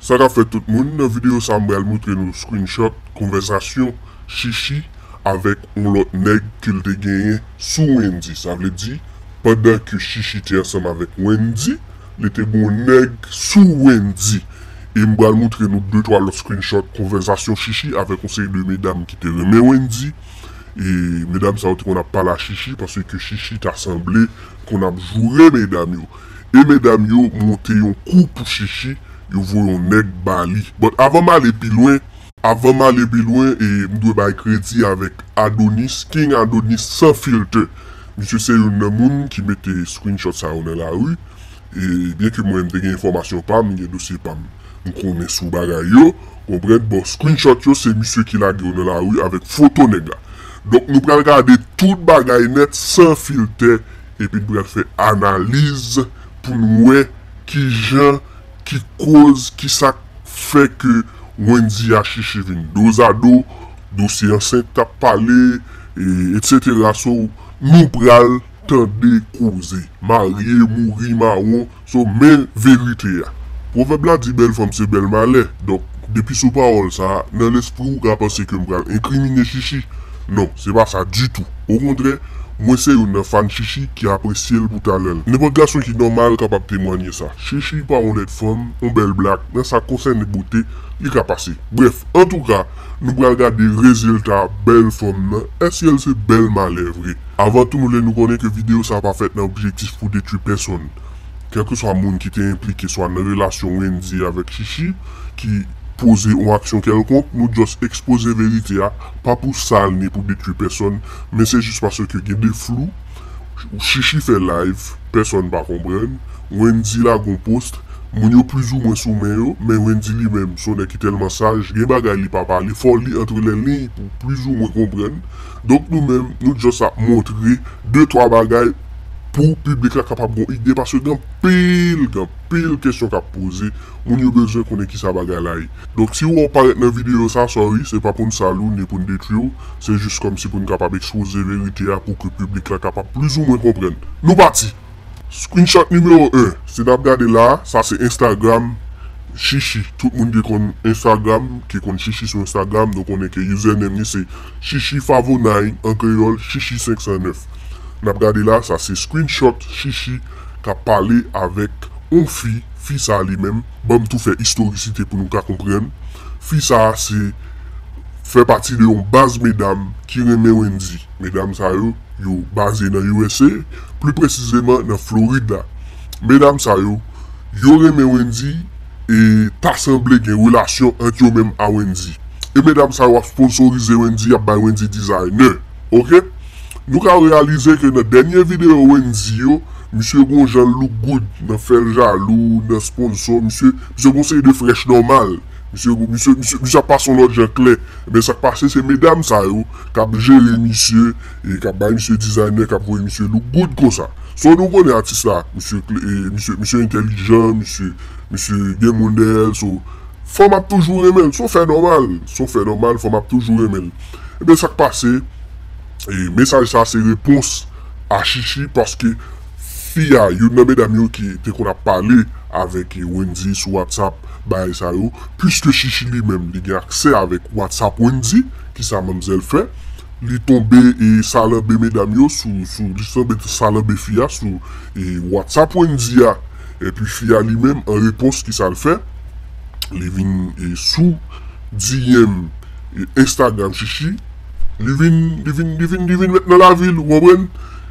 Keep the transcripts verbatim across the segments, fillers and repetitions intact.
Sa k ap fèt tout moun, nan videyo sa a m pral montre nou screenshot konvèsasyon Chichi avèk yon lòt nèg ke l te genyen sou Wendy. Sa vle di, pandan ke Chichi te ansanm avèk Wendy, li te gen yon nèg sou Wendy. E m pral montre nou de twa lòt screenshot konvèsasyon Chichi avèk yon seri de medam ki te renmen Wendy. E medam sa yo te konn ap pale a Chichi paske Chichi ta sanble konn ap joure medam yo. E medam yo monte yon kou pou Chichi, yo voye yon nèg ba li. But avan m ale pi lwen, avan m ale pi lwen, e m dwe bay kredi avèk Adonis, King Adonis san filtè. Misye se youn nan moun ki mete screenshot sa yo nan lari. E byen ke mwen m te gen enfòmasyon pa m, m gen dosye pa m, m konnen sou bagay yo, konprann? Bon, screenshot yo se misye ki lage yo nan lari avèk foto nèg la. Donk nou pral gade tout bagay nèt san filtè epi n pral fè analiz pou n wè kijan, ki koz, ki sa k fè ke Wendy a Chichi vin dozado, dosye ansent t ap pale, e, etsetera. So, nou pral tande koze. Marye, mouri, mawon, so men verite a. Pwovèb la di bèl fanm se bèl malè. Donk, depi sou pawòl sa a, nan lespri w ka panse ke m pral enkrimine Chichi. Non, se pa sa ditou. Okontrè, mwen se youn nan fan Chichi ki apresye l pou talè l. Nenpòt gason ki nòmal kapab temwanye sa. Chichi pa yon lèd fanm, yon bèl blak, nan sa k konsène bote, li ka pase. Brèf, antouka, nou pral gade rezilta bèl fanm nan. Èske l se bèl malè vre? Avan tou, nou lè nou konnen ke videyo sa a pa fèt nan objektif pou detwi pèsonn. Kèlkeswa moun ki te enplike swa nan relasyon Wendy avèk Chichi, ki poze yon aksyon kèlkonk, nou just ekspoze verite a, pa pou sal ni pou detwi pèsonn, men se jis paske gen de flou. Chichi fè live, pèsonn pa konprann. Wendy lage yon post, moun yo plizoumwen sou men yo, men Wendy li menm, se yon nèg ki tèlman saj, gen bagay li pa pale, fò w li antre lèliy pou plizoumwen konprann. Donk nou menm, nou just ap montre de twa bagay pou piblik la kapab gen yon ide, paske gen anpil, gen anpil kesyon k ap poze, moun yo bezwen konnen kisa bagay la ye. Donk si w wè w parèt nan videyo sa, sorry, se pa pou n sal ou, ni pou n detwi w, se jis kòmsi pou n kapab ekspoze verite a pou ke piblik la kapab plizoumwen konprann. Nou pati! Screenshot nimewo en, se n ap gade la, sa se Instagram Chichi. Tout moun ki konn Instagram, ki konn Chichi sou Instagram, nou konnen ke username li se Chichi Favo nine, an kreyòl, Chichi senk san nèf. N ap gade la, sa se screenshot Chichi k ap pale avèk yon fi, fi sa li menm, ban m tou fè istorisite pou nou ka konprann. Fi sa se fè pati de yon baz medam ki renmen Wendy. Medam sa yo, yo baze nan U S A, pli presizeman nan Florid la. Medam sa yo, yo renmen Wendy e ta sanble gen relasyon ant yo menm a Wendy. E medam sa yo ap sponsorize Wendy, y ap bay Wendy designer. Oke? Nou ka reyalize ke nan dènye videyo Wendy yo, misye gon jan look good, nan fè l jalou, nan sponsor, misye, misye gon seri de frèch nòmal. Misye, misye, misye, misye ap pase yon lòt jan klè. Men sa k pase, se medam sa yo k ap jere misye, e k ap bay misye designer, k ap voye misye look good konsa. So nou konnen atis la, misye kle-, e, misye, misye entèlijan, misye, misye gen moun dèyè l, so fanm ap toujou renmen l, se yon fè nòmal, se yon fè nòmal, fanm ap toujou renmen l. Ebyen sa k pase, e, mesaj sa se repons a Chichi, paske fi a, youn nan medam yo ki te konn ap pale avèk Wendy sou WhatsApp, bagay sa yo, piske Chichi li menm, li gen aksè avèk WhatsApp Wendy, kisa manmzèl fè, li tonbe e salanbe medam yo sou, sou, li tonbe salanbe fi a sou, e, WhatsApp Wendy a, epi fi a li menm, an repons, kisa l fè? Li vin, e, sou D M, e, Instagram Chichi. Li vin, li vin, li vin, li vin met nan lavi l, ou konprann?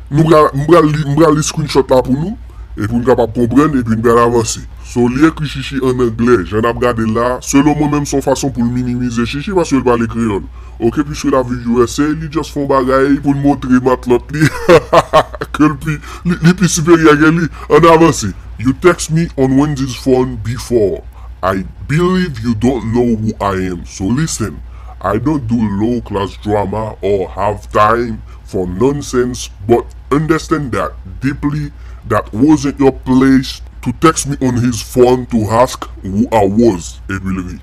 Nou pral, m pral li, m pral li screenshot la pou nou, e pou n kapab konprann, epi n pral avanse. So, li ekri Chichi an anglè, jan n ap gade l la, selon mwen menm, se yon fason pou l minimize Chichi, paske l pale kreyòl. Oke, piske l ap viv U S A, li just fè yon bagay pou l montre matlòt li ke l pi, li, li pi siperyè ke li. Ann avanse. You text me on Wendy's phone before. I believe you don't know who I am, so listen. I don't do low class drama or have time for nonsense, but understand that deeply that wasn't your place to text me on his phone to ask who I was, epi l ri.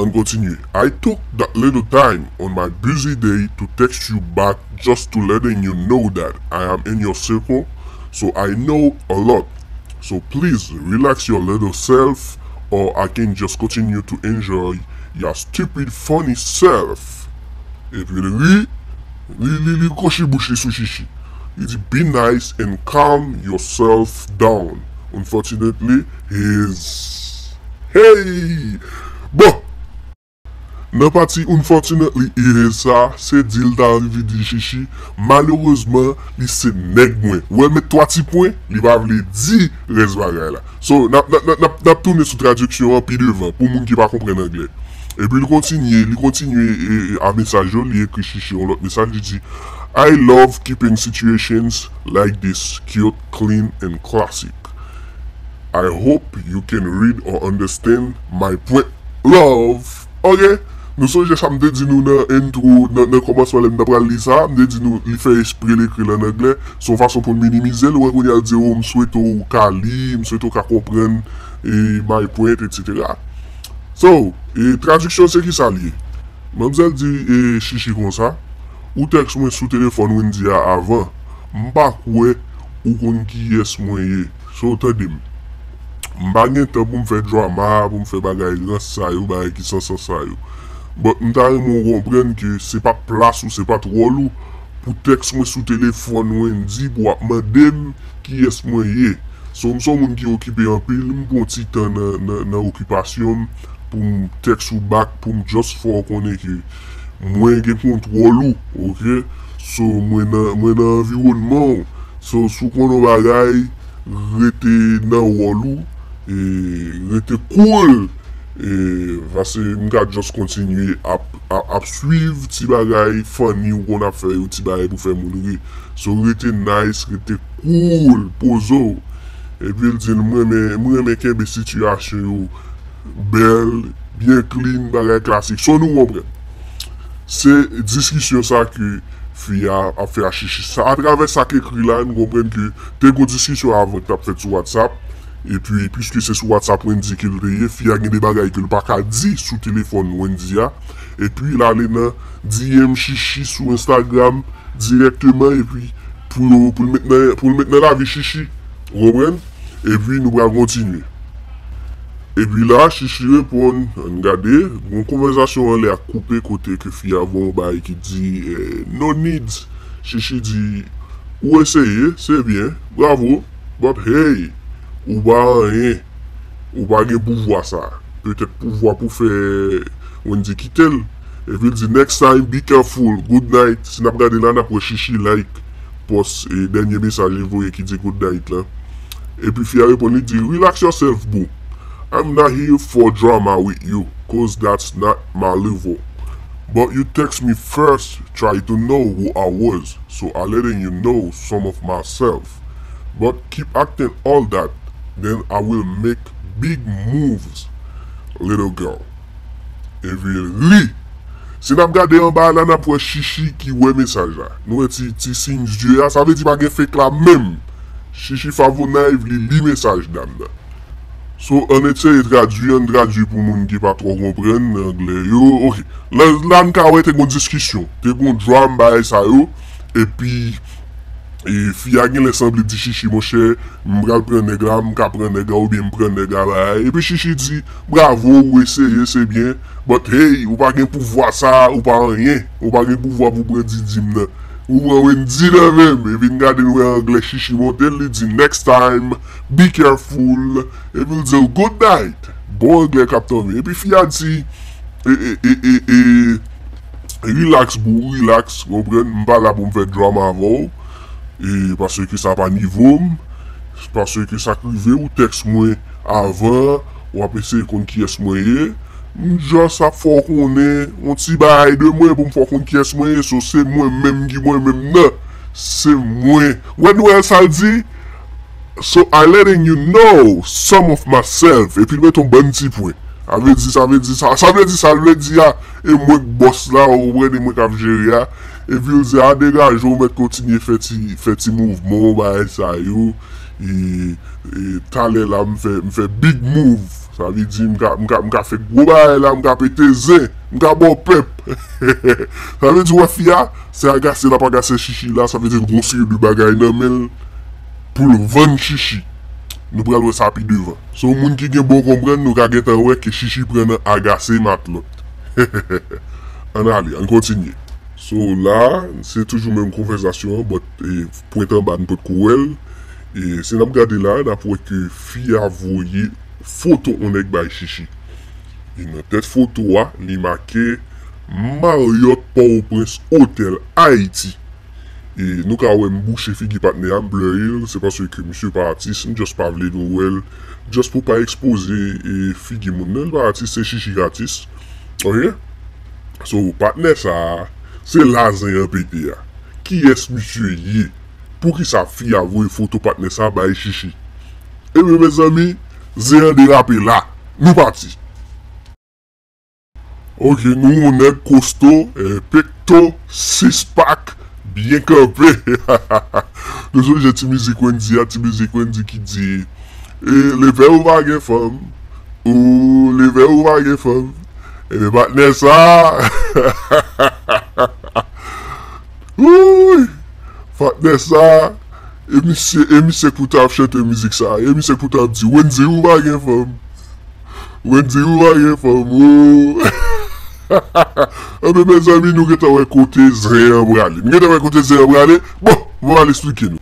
Ann kontinye. I took that little time on my busy day to text you back just to letting you know that I am in your circle, so I know a lot. So please relax your little self or I can just continue to enjoy your stupid funny self. Epi l ri, li, li, li kwochi bouch li sou Chichi. Li di, "Be nice and calm yourself down." Unfortunately, he's, hey! Bon! Nan pati unfortunately, it is sa, se di l ta anvi di Chichi, malerezman, li se nèg mwen. Ou wè met twa ti pwen, li pa vle di rès bagay la. So, n ap, n ap, n ap, n ap tounen sou tradiksyon an pi devan, pou moun ki pa konprann anglè. Epi l kontinye, li kontinye e, e, a mesaj yo, li ekri Chichi yon lòt mesaj, li di, "I love keeping situations like this cute, clean and classic. I hope you can read or understand my point, love." Ok? Nou sonje sa m te di nou nan intro, nan, nan kòmansman lè m t ap pral li sa, m te di nou li fè espre l ekri l an anglè, se yon fason pou l minimize l, ou wè kounye a l di, "Oh, m swete w ka li, m swete w ka konprann, e, my point, et cetera." So, e, tradiksyon se ki sa l ye? Manmzèl di, e, Chichi konsa, "Ou tèks mwen sou telefòn Wendy a avan, m pa kwè ou konn kiyès mwen ye. So, tande m. M pa gen tan pou m fè drama, pou m fè bagay rans sa yo, bagay ki san sans sa yo. But m ta renmen w konprann ke se pa t plas ou, se pa t wòl ou pou tèks mwen sou telefòn Wendy pou w ap mande m kiyès mwen ye. So, m se yon moun ki okipe anpil, m pran ti tan nan, nan, nan okipasyon m pou m tèks ou back, pou m just fè w konnen ke mwen gen kontwòl ou, ok? So, mwen nan, mwen nan anviwònman w. So, si w konn yon bagay, rete nan wòl ou, e rete cool, e, paske m ka just kontinye ap, ap, ap swiv ti bagay funny ou konn ap fè yo, ti bagay pou fè moun ri. So, rete nice, rete cool, poze w. Epi l di l, "M renmen, m renmen kenbe sitiyasyon yo bèl, byen clean, bagay klasik." So, nou konprann. Se diskisyon sa ke fi a ap fè a Chichi. Sa, atravè sa k ekri la, nou konprann ke te gon diskisyon avan k t ap fèt sou WhatsApp. Epi, piske se sou WhatsApp Wendy ke l te ye, fi a gen de bagay ke l pa ka di sou telefòn Wendy a. Epi, l ale nan D M Chichi sou Instagram dirèkteman, epi pou yo, pou l met nan, pou l met nan lavi Chichi. Ou konprann? Epi, nou pral kontinye. Epi la, Chichi reponn, ann gade, gon konvèsasyon anlè a koupe kote ke fi a voye yon bagay ki di, eh, "No needs." Chichi di, "Ou eseye, se byen, bravo, but hey, ou pa anyen, ou pa gen pouvwa sa. Petèt pouvwa pou fè Wendy kite l." Epi l di, "Next time, be careful, good night." Si n ap gade la, n ap wè Chichi like pòs, e, dènye mesaj li voye ki di good night la. Epi fi a reponn, li di, "Relax yourself, boo. I'm not here for drama with you, cause that's not my level. But you text me first, try to know who I was, so I letting you know some of myself. But keep acting all that, then I will make big moves, little girl." Epi l ri. Si n ap gade anba la, n ap wè Chichi ki wè mesaj la. Nou wè ti, ti siy zye a, sa vle di pa gen fake la menm. Chichi Favo Naive, li li mesaj dam nan. So, ann eseye tradui, ann tradui pou moun ki pa twò konprann anglè yo. Ok. La, la n ka wè te gon diskisyon, te gon drama, bagay sa yo. Epi, e fi a genlè sanble di Chichi, "Monchè, m pral pran nèg la, m ka pran nèg la, oubyen m pran nèg la, bagay." Epi Chichi di, "Bravo, ou eseye, se byen. But hey, ou pa gen pouvwa sa, ou pa anyen. Ou pa gen pouvwa pou pran Didi m nan. Ou pran Wendy nan men m." Epi n gade n wè anglè Chichi monte l, li di, "Next time, be careful." Epi l di l, "Good night." Bon anglè k ap tonbe. Epi fi a di, e, e, e, e, e, "Relax, boo, relax, konprann, m pa la pou m fè drama avè w, e, paske sa pa nivo m, paske sa k rive, ou tèks mwen avan, w ap eseye konn kiyès mwen ye, m just ap fè w konnen yon ti bagay de mwen pou m fè w konn kiyès mwen ye, so se mwen menm ki mwen menm nan, se mwen." Wè nou wè sa l di? "So I letting you know some of myself." Epi l met yon bann ti pwen. Sa vle di, sa vle di sa, sa vle di sa, l vle di a, e mwen k bòs la, ou konprann, e mwen k ap jere a. Epi l di, "A, degaje w, mèt kontinye fè ti, fè ti mouvman w, bagay sa yo. E, e talè la, m fè, m fè big move. Sa vle di, m ka, m ka, m ka fè gwo bagay la, m ka pete zen, m ka ba w pèp." Sa vle di, wè fi a, se agase l ap agase Chichi la, sa vle di, l gon seri de bagay nan men l pou l vann Chichi. Nou pral wè sa pi devan. So, moun ki gen bon konprann, nou ka gentan wè ke Chichi pran nan agase matlòt. Ann ale, ann kontinye. So, la, se toujou menm konvèsasyon an, but, e, pwent anba, n potko wè l. E, si n ap gade la, n ap wè ke fi a voye foto yon nèg bay Chichi. E nan tèt foto a, li make Marriott Port-au-Prince Hotel Haiti. E nou ka wè m bouche figi patnè a, m blur l, se paske misye pa atis, m just pa vle nou wè l, just pou pa ekspoze, e, figi moun nan, li pa atis, se Chichi k atis. Ok? So, patnè sa a, se la zen an pete a. Kiyès misye ye? Poukisa fi a voye foto patnè sa a bay Chichi? Ebyen, mezanmi, zen an derape la. Nou pati. Ok, nou yon nèg kosto, eh, pekto, six pack, byen kanpe. Nou sonje ti mizik Wendyy a, ti mizik Wendyy ki di, e, leve ou pa gen fanm, ou leve ou pa gen fanm. Ebyen, patnè sa, wouy, patnè sa, e misye, e misye kouta ap chante mizik sa, e misye kouta ap di, Wendyy ou pa gen fanm. Wendyy ou pa gen fanm, o. Anben, mezanmi, nou gentan wè kote zen an prale. Nou gentan wè kote zen an prale. Bon, mwen al eksplike nou.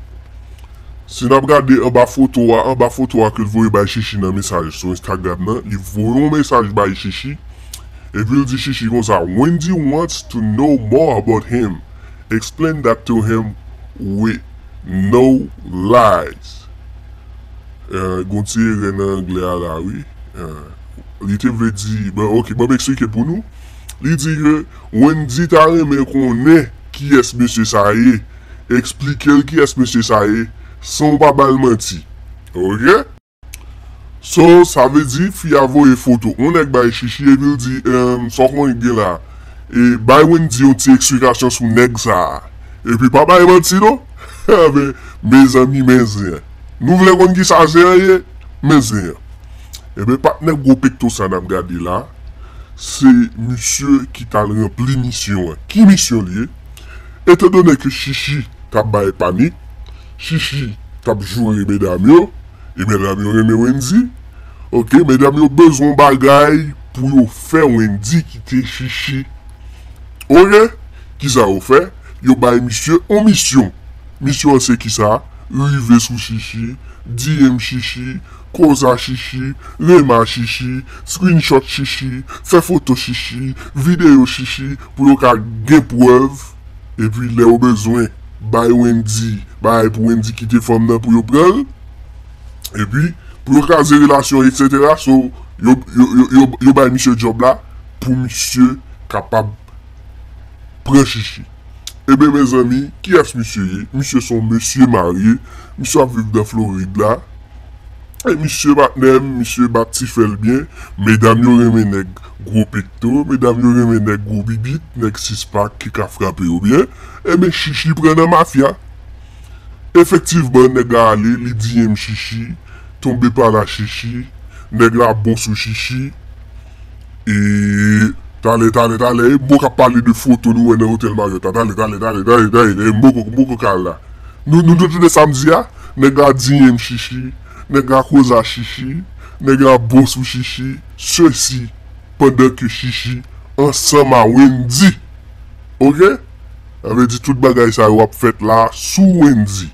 Si n ap gade anba foto a, anba foto a ke l voye bay Chichi nan mesaj sou Instagram nan, li voye yon mesaj bay Chichi, epi l di Chichi konsa, Wendyy wants to know more about him. Explain that to him with no lies. Eh, gon ti erè nan anglè a la, wi. Eh, li te vle di, bon, ok, ban m eksplike pou nou. Li di ke Wendyy ta renmen konnen kiyès mesye sa ye. Eksplike l kiyès mesye sa ye, san w pa ba l manti. Ok? So, sa vle di, fi a voye foto yon nèg bay Chichi, epi l di, ehm, sa w konnen gen la. E bay Wendyy yon ti eksplikasyon sou nèg sa a. Epi pa bay manti non. Anben, mezanmi, men zen an. Nou vle konn kisa zen an ye? Men zen an. Ebyen, patnè gwo pekto sa n ap gade la, se misye ki t al ranpli misyon an. Ki misyon li ye? Etandone ke Chichi t ap bay panik, Chichi t ap joure medam yo, e medam yo renmen Wendyy. Ok, medam yo bezwen yon bagay pou yo fè Wendyy kite Chichi. Ok, kisa yo fè? Yo bay misye yon misyon. Misyon an se kisa? Rive sou Chichi, D M Chichi, koz a Chichi, renmen Chichi, screenshot Chichi, fè foto Chichi, videyo Chichi, pou yo ka gen prèv. Epi lè yo bezwen bay Wendyy, bay pou Wendyy kite fanm nan pou yo pran l. Epi, pou yo kraze relasyon, et cetera. So, yo, yo, yo, yo, yo bay misye djòb la pou misye kapab pran Chichi. Ebyen, mezanmi, kiyès misye ye? Misye se yon mesye marye. Misye ap viv nan Florid la. E misye patnè m, misye bat ti fè l byen. Medam yo renmen nèg gwo pekto, medam yo renmen nèg gwo bibit, nèg six pack ki ka frape yo byen. Ebyen, Chichi pran nan mafya. Efektivman, nèg la ale, li D M Chichi, tonbe pa la Chichi, nèg la bon sou Chichi. E talè, talè, talè, e bon k ap pale de foto nou wè nan otèl Marriott la. Talè, talè, talè, talè, talè, talè, m poko, m poko ka al la. Nou, nou, nou tande sa m di a? Nèg la D M Chichi, nèg la koz a Chichi, nèg la bon sou Chichi, sesi, pandan ke Chichi ansanm a Wendyy. Ok? Sa vle di tout bagay sa yo ap fèt la sou Wendyy.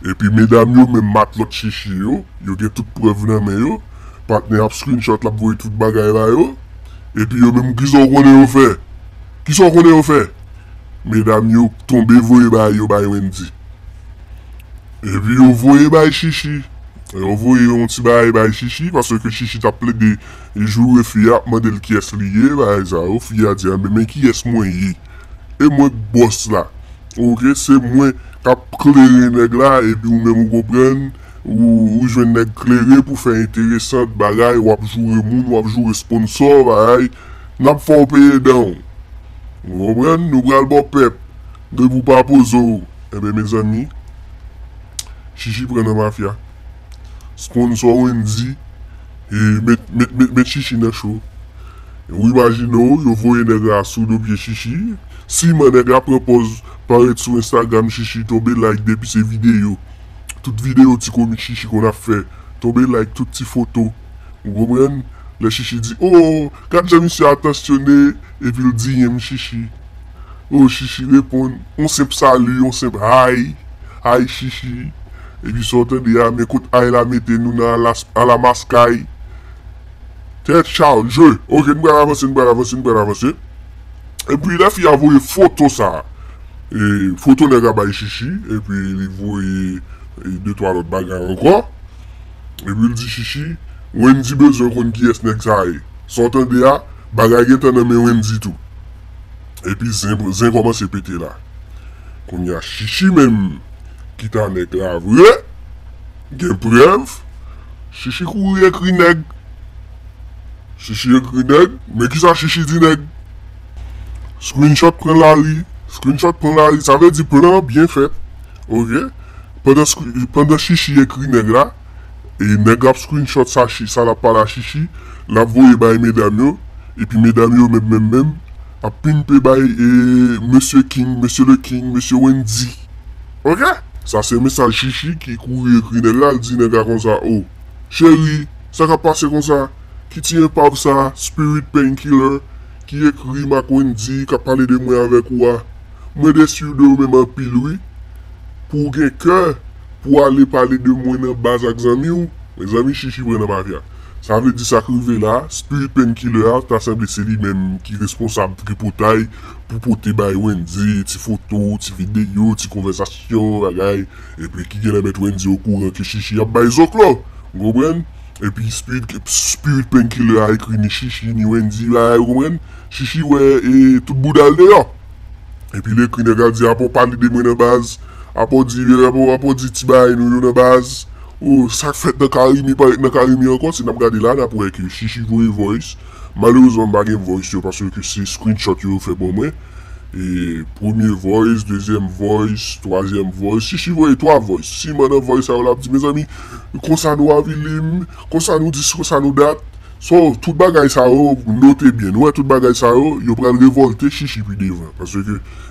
Epi medam yo menm matlòt Chichi yo, yo gen tout prèv nan men yo. Patnè ap screenshot, l ap voye tout bagay ba yo. Epi yo menm, kisa w konnen yo fè? Kisa w konnen yo fè? Medam yo tonbe voye bagay yo bay Wendyy. Epi yo voye bay Chichi. Yo voye yon ti bagay bay Chichi, paske Chichi t ap plede joure fi a, ap mande l kiyès li ye, bagay sa yo. Fi a di, "Anben, men kiyès mwen ye? E mwen k bòs la. Ok, se mwen k ap klere nèg la, epi ou menm ou konprann, ou, ou jwenn nèg klere pou fè enteresan, bagay, w ap joure moun, w ap joure sponsò, bagay. N ap fè w peye dan w. Ou konprann? Nou pral ba w pèp. Depi w pa poze w." Enben, mezanmi, Chichi pran nan mafya. Sponsò Wendyy, e, met, met, met, met Chichi nan cho. Ou imajine w, yo voye nèg la sou do pye Chichi. Siman nèg la pran pòz parèt sou Instagram Chichi, tonbe like depi se videyo. Tout videyo ti komik Chichi konn ap fè, Tonbe like tout ti foto. Ou konprann? Lè Chichi di, "Oh, gad jan misye atansyone," epi l di, "Renmen Chichi." Oh, Chichi reponn, yon senp sali, yon senp hi, "Hi, Chichi." Epi sa w tande a, men kout hi la mete nou nan alas-, alamaskay. Tèt chaje. Ok, nou pral avanse, nou pral avanse, nou pral avanse. Epi lè fi a voye foto sa, e, foto nèg la bay Chichi, epi li voye, e, de twa lòt bagay ankò. Epi l di Chichi, Wendy bezwen konn kiyès nèg sa ye. Sa w tande a, bagay gentan nan men Wendy tou. Epi zen, zen kòmanse pete la. Kounye a Chichi menm ki ta nèg la vre, gen prèv, Chichi kouri ekri nèg. Chichi ekri nèg, men kisa Chichi di nèg? Screenshot pran lari, screenshot pran lari, sa vle di plan an byen fèt. Ok? Pandan screen-, pandan Chichi ekri nèg la, e nèg la ap screenshot sa, Chi-, sa l ap pale a Chichi, l ap voye bay medam yo, epi medam yo menm, menm, menm, ap pimpe bay, e, Mesye King, Mesye le King, Mesye Wendy. Ok? Sa se mesaj Chichi ki kouri ekri nèg la, l di nèg la konsa, "Oh, cheri, sa k ap pase konsa? Ki ti enpav sa, Spirit Painkiller, ki ekri m ak Wendy, k ap pale de mwen avèk ou a? Mwen desi de ou menm anpil, wi. Pou w gen kè, pou w ale pale de mwen nan baz ak zanmi w." Mezanmi, Chichi pran nan mafya. Sa vle di sa k rive la, Spirit Painkiller a, ta sanble se li menm ki responsab tripotay pou pote bay Wendy, ti foto, ti videyo, ti konvèsasyon, bagay. Epi ki genlè mèt Wendy okouran ke Chichi ap bay zoklo. Ou konprann? Epi Spirit, Spirit Painkiller a ekri ni Chichi, ni Wendy, bagay, ou konprann? Chichi wè, e, tout bouda l deyò. Epi l ekri nèg la di, "Apa w pale de mwen nan baz, apa w di, apa w, apa w di ti bagay nou yo nan baz. Oh, sa k fèt nan Karimi pa ret nan Karimi ankò." Si n ap gade la, n ap wè ke Chichi voye voice. Malerezman, m pa gen voice yo, paske se screenshot yo fè ban mwen. E premye voice, dezyèm voice, twazyèm voice. Chichi voye twa voice. Siman nan voice sa yo, l ap di, "Mezanmi, konsa nou avili m, konsa nou dis, konsa nou dat." So, tout bagay sa yo, note byen. Nou wè tout bagay sa yo, yo pral revòlte Chichi pi devan. Paske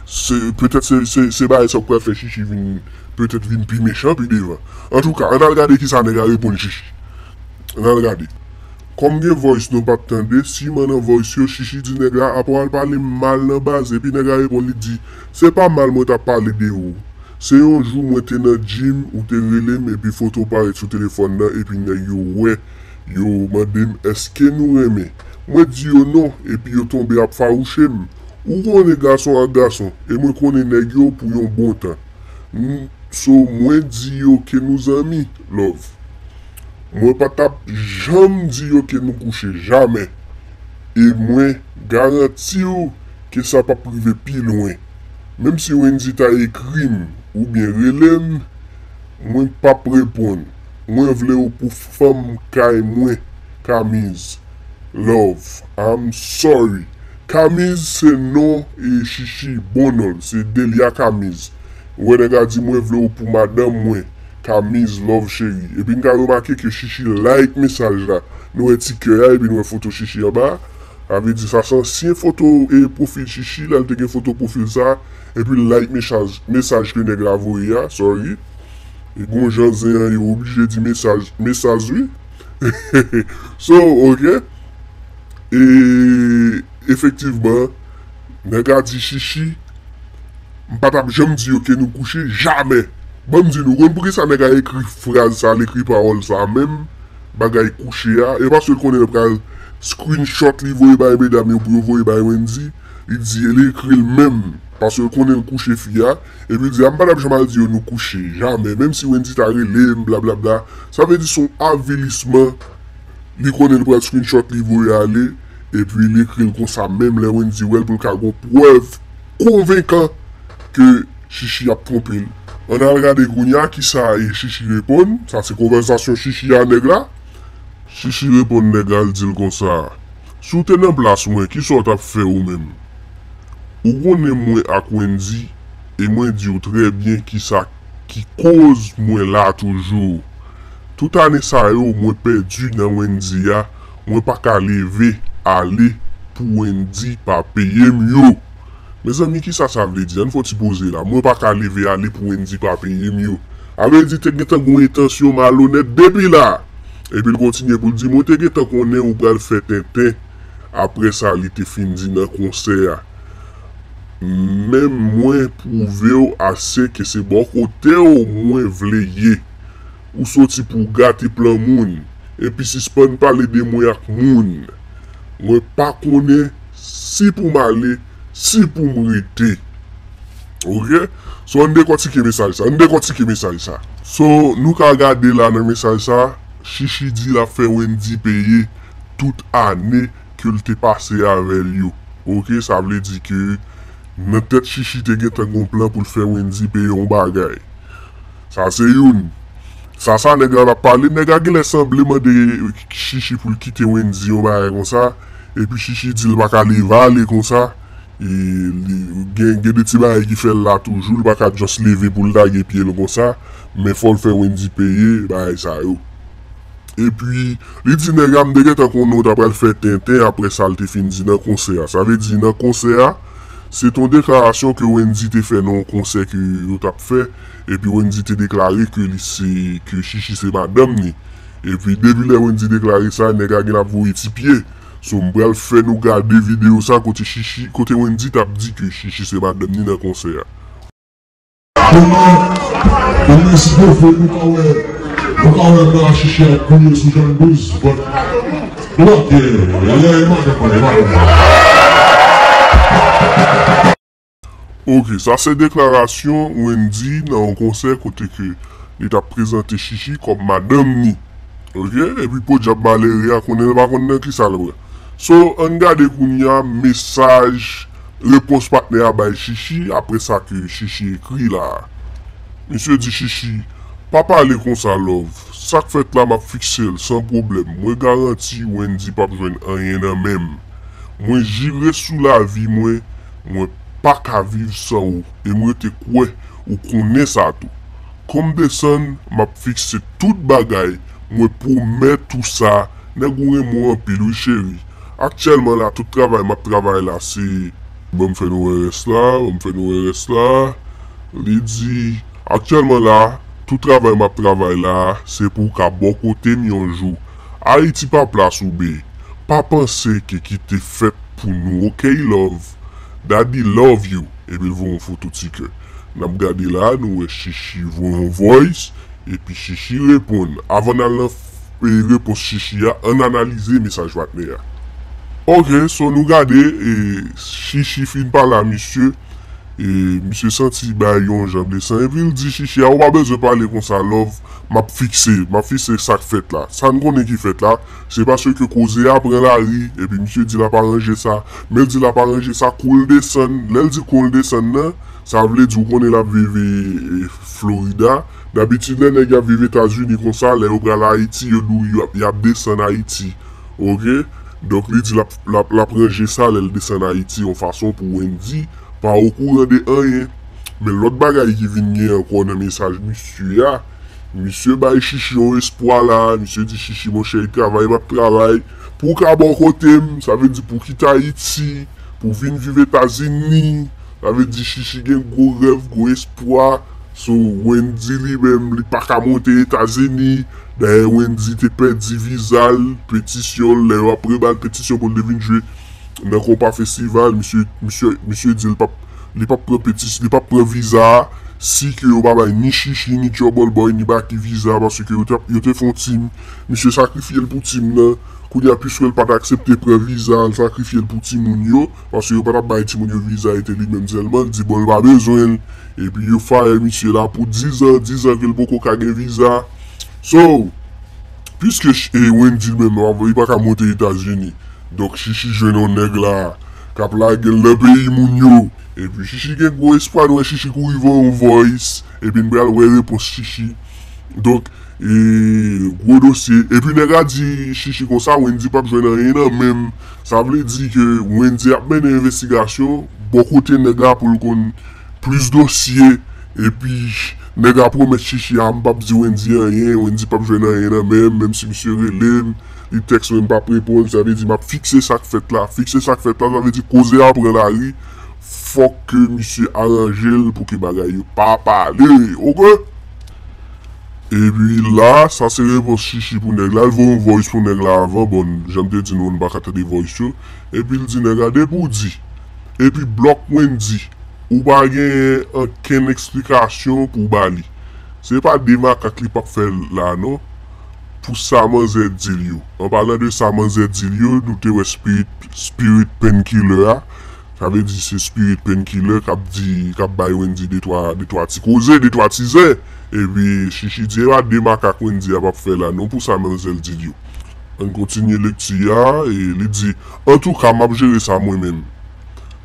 se, petèt se, se, se bagay sa k pral fè Chichi vin, petèt vin pi mechan pi devan. Antouka, ann al gade kisa nèg la reponn Chichi. Ann al gade. Kòm gen voice nou pa t tande, siman nan voice yo, Chichi di nèg la, "Apa w al pale m mal nan baz?" Epi nèg la reponn, li di, "Se pa mal mwen t ap pale de ou. Se yon jou mwen te nan gym, ou te rele m, epi foto w parèt sou telefòn nan, epi nèg yo wè, yo mande m èske nou renmen. Mwen di yo non, epi yo tonbe ap fawouche m. Ou konnen gason ak gason, e mwen konnen nèg yo pou yon bon tan. M, so mwen di yo ke nou zanmi, love. Mwen pa t ap janm di yo ke nou kouche, jamè. E mwen garanti w ke sa p ap rive pi lwen. Menm si Wendy ta ekri m oubyen rele m, mwen p ap reponn. Mwen vle w pou fanm kay mwen, Kamiz. Love, I'm sorry." Kamiz se non e Chichi, bon non l, se Delia Kamiz. Ou wè nèg la di, "Mwen vle w pou madanm mwen, Kamiz, love cheri." Epi n ka remake ke Chichi like mesaj la. Nou wè ti kè a, epi nou wè foto Chichi anba. Sa vle di sa se ansyen foto e pwofil Chichi, lè l te gen foto pwofil sa, epi l like mesaj, mesaj ke nèg la voye a, sorry. E gon jan zen an yo oblije di mesaj, mesaj wi. So, ok. E efektivman, nèg la di Chichi, "M pa t ap janm di yo ke nou kouche, jamè." Ban m di nou, konn poukisa nèg la ekri fraz sa, l ekri pawòl sa menm, bagay kouche a, e paske l konnen l pral screenshot li voye bay medam yo pou yo voye bay Wendy, li di, li ekri l menm, paske l konnen l kouche fi a, epi l di, "A, m pa t ap janm al di yo nou kouche, jamè, menm si Wendy ta rele m, blablabla." Sa vle di se yon avilisman, li konnen l pral screenshot li voye ale, epi l ekri l konsa menm lè Wendy wè l pou l ka gon prèv konvenkan ke Chichi ap twonpe l. Ann al gade kounye a kisa e Chichi reponn. Sa se konvèsasyon Chichi a nèg la. Chichi reponn nèg la, l di l konsa, "Si w te nan plas mwen, kisa w t ap fè ou menm? Ou konnen mwen ak Wendy, e mwen di w trè byen kisa ki koz mwen la toujou. Tout ane sa yo, mwen pèdi nan Wendy a, mwen pa ka leve ale pou Wendy pa peye m yo." Mezanmi, kisa sa vle di? Ann fè yon ti poze la. "Mwen pa ka leve ale pou Wendy pa peye m yo." Sa vle di te gentan gon entansyon malonèt depi la. Epi l kontinye pou l di, mwen te gentan konnen ou pral fè tenten. Apre sa, li te fin di nan konsè a, men mwen pwouve w ase ke se bò kote w mwen vle ye. Ou soti pou w gate plan moun, epi sispann pale de mwen ak moun. Mwen pa konnen si pou m ale, si pou m rete. Ok? So, ann dekòtike mesaj sa. Ann dekòtike mesaj sa. So, nou ka gade la nan mesaj sa, Chichi di l ap fè Wendy peye tout ane ke l te pase avè l yo. Ok? Sa vle di ke nan tèt Chichi te gentan gon plan pou l fè Wendy peye yon bagay. Sa se youn. Sa, sa nèg la ap pale, nèg la genlè sanble mande Chichi pou l kite Wendy yon bagay konsa, epi Chichi di l pa ka leve ale konsa. E li gen, gen de ti bagay ki fè l la toujou, li pa ka just leve pou l lage pye l konsa, men fò l fè Wendy peye bagay sa yo. Epi, li di nèg la, m te gentan konnen w ta pral fè tenten apre sa l te fin di nan konsè a. Sa vle di nan konsè a, se t on deklarasyon ke Wendy te fè nan yon konsè ke yo t ap fè, epi Wendy te deklare ke li se, ke Chichi se madanm ni. Epi depi lè Wendy deklare sa, nèg la gen ap voye ti pye. So, m pral fè nou gade videyo sa kote Chichi, kote Wendy t ap di ke Chichi se madanm ni nan konsè a. Kounye a, kounye a, si Dye vle, nou ka wè, nou ka wè m nan Chichi ap gouye sou Jan douz, but nou pa gen, e, e, madanm mwen, e madanm mwen. Ok, sa se deklarasyon Wendy nan yon konsè kote ke li t ap prezante Chichi kòm madanm ni. Ok, epi podyab malere a konnen l pa konn nan kisa l pran. So, ann gade kounye a mesaj, repons patnè a bay Chichi apre sa ke Chichi ekri la a. Misye di Chichi, pa pale konsa love. Sa k fèt la m ap fikse l san pwoblèm. Mwen garanti Wendy p ap jwenn anyen nan men m. Mwen jire sou lavi mwen, mwen pa ka viv san ou. E m rete kwè ou konnen sa tou. Kon m desann, m ap fikse tout bagay, mwen pwomèt ou sa, nèg ou renmen w anpil wi cheri. Aktyèlman la, tout travay m ap travay la, se, ban m fè nou wè rès la, ban m fè nou wè rès la. Li di, aktyèlman la, tout travay m ap travay la, se pou w ka bò kote m yon jou. Ayiti pa plas ou, bae. Pa panse ke ki te fèt pou nou, ok, love? Daddy love you. Epi l voye yon foto ti kè. N ap gade la, nou wè Chichi voye yon voice, epi Chichi reponn. Avan n al nan f-, e, repons Chichi a, ann analize mesaj patnè a. Ok, so nou gade, e, Chichi fin pale a misye, e, misye santi bagay yon jan blesan, epi l di Chichi a, ou pa bezwen pale konsa, love, m ap fikse, m ap fikse sa k fèt la. Sa n konnen ki fèt la, se paske koze a pran lari, epi misye di l ap aranje sa, men l di l ap aranje sa, kou l desann, lè l di kou l desann nan, sa vle di ou konnen l ap viv, e, e, Florida. Dabitid, lè nèg y ap viv Etazini konsa, lè yo pral Ayiti, yo di w y ap, y ap desann Ayiti. Ok? Donk, li di l ap, l ap, l ap ranje sa lè l desann Ayiti yon fason pou Wendy pa okouran de anyen. Men lòt bagay ki vin gen ankò nan mesaj misye a, misye bay Chichi yon espwa la, misye di Chichi, monchè, travay m ap travay pou w ka bò kote m, sa vle di pou w kite Ayiti, pou w vin viv Etazini, sa vle di Chichi gen gwo rèv, gwo espwa. So, Wendy li menm, li pa ka monte Etazini. Dayè, Wendy te pèdi viza l, petisyon l, lè yo ap rebat petisyon pou l te vin jwe nan Konpa Festival, misye, misye, misye di l p ap, li p ap pran petis-, li p ap pran viza a, si ke yo pa bay ni Chichi, ni Trouble Boy, ni Baky viza, paske yo te, yo te fè yon team. Misye sakrifye l pou team nan. Kounye a, piske l pa t aksepte pran viza, l sakrifye l pou timoun yo, paske yo pa t ap bay timoun yo viza, e te li menm sèlman, l di bon, l pa bezwen l. Epi yo fire misye la pou diz an, diz an ke l poko ka gen viza. So, piske Ch-, e, Wendy menm, li pa ka monte Etazini. Donk, Chichi jwenn yon nèg la k ap lage l nan peyi moun yo. Epi Chichi gen gwo espwa, nou wè Chichi kouri voye yon voice. Epi n pral wè repons Chichi. Donk, e, gwo dosye. Epi nèg la di Chichi konsa, Wendy p ap jwenn anyen nan men m. Sa vle di ke Wendy ap mennen envestigasyon bò kote nèg la pou l konn plis dosye. Epi, nèg la pwomèt Chichi a, m p ap di Wendy anyen, Wendy p ap jwenn anyen nan men m, menm si misye rele m, li tèks mwen, m p ap reponn, sa vle di m ap fikse sa k fèt la. Fikse sa k fèt la, sa vle di koze a pran lari, fòk ke misye aranje l pou ke bagay yo pa pale, ok? Epi la, sa se repons Chichi pou nèg la. L voye yon voice pou nèg la avan. Bon, jan m te di nou, nou pa ka tande voice yo. Epi l di nèg la, depi w di, epi blòk Wendy, ou pa gen ankenn eksplikasyon pou w ba li. Se pa de makak li p ap fè la, non. Pou sa manzè di l yo. An palan de sa manzè di l yo, nou te wè Spirit, Spirit Painkiller a. Sa vle di se Spirit Painkiller k ap di, k ap bay Wendy de twa, de twa ti koze, de twa ti zen. Epi Chichi di, e pa de makak Wendy a p ap fè la, non, pou sa manzè di l yo. Ann kontinye lekti a, e li di, antouka, m ap jere sa mwen menm.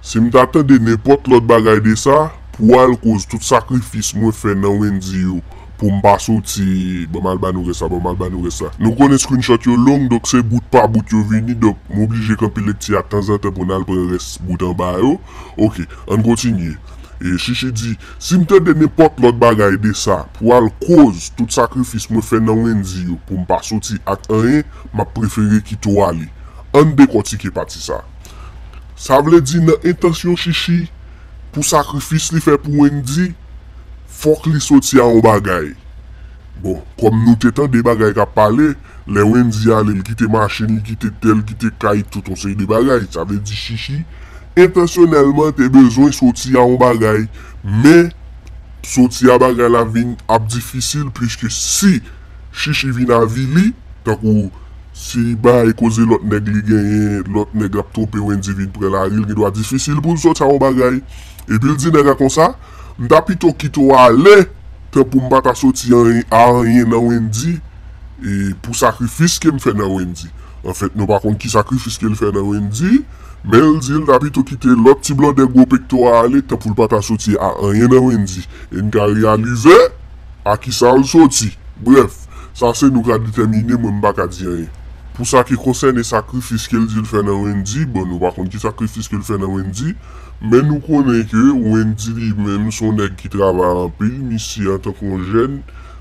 Si m ta tande nenpòt lòt bagay de sa, pou al koz tout sakrifis mwen fè nan Wendy yo, pou m pa soti, bon, m al ba nou rès la, bon, m al ba nou rès la. Nou konnen screenshot yo long, donk se bout pa bout yo vini, donk m oblije kanpe lekti a tanzantan pou n al pran rès bout anba yo. Oke, ann kontinye. E Chichi di, si m tande nenpòt lòt bagay de sa, pou al koz tout sakrifis mwen fè nan Wendy yo, pou m pa soti ak anyen, m ap prefere kite w ale. Ann dekòtike pati sa. Sa vle di nan entansyon Chichi pou sakrifis li fè pou Wendy, fòk li soti a yon bagay. Bon, kòm nou te tande bagay k ap pale, lè Wendy ale, li kite machin, li kite tè, li kite kay, tout yon seri de bagay. Sa vle di Chichi, entansyonèlman, te bezwen soti a yon bagay, men soti a bagay la vin ap difisil, pliske si Chichi vin avili, tankou si bay koze lòt nèg li genyen, lòt nèg ap twonpe Wendy vin pran lari, li gen dwa difisil pou l soti a yon bagay. Epi l di nèg la konsa, m ta pito kite w ale, tan pou m pa ta soti anyen, a anyen nan Wendy, e pou sakrifis ke m fè nan Wendy. Anfèt, nou pa konn ki sakrifis ke l fè nan Wendy, men l di l ta pito kite lòt ti blòdè gwo pekto a ale, tan pou l pa ta soti a anyen nan Wendy. E n ka reyalize a kisa l soti. Brèf, sa se nou ka detèmine, mwen m pa ka di anyen. Pou sa ki konsène sakrifis ke l di l fè nan Wendy, bon, nou pa konn ki sakrifis ke l fè nan Wendy, men nou konnen ke Wendy li menm se yon nèg ki travay anpil, misye antanke yon jèn,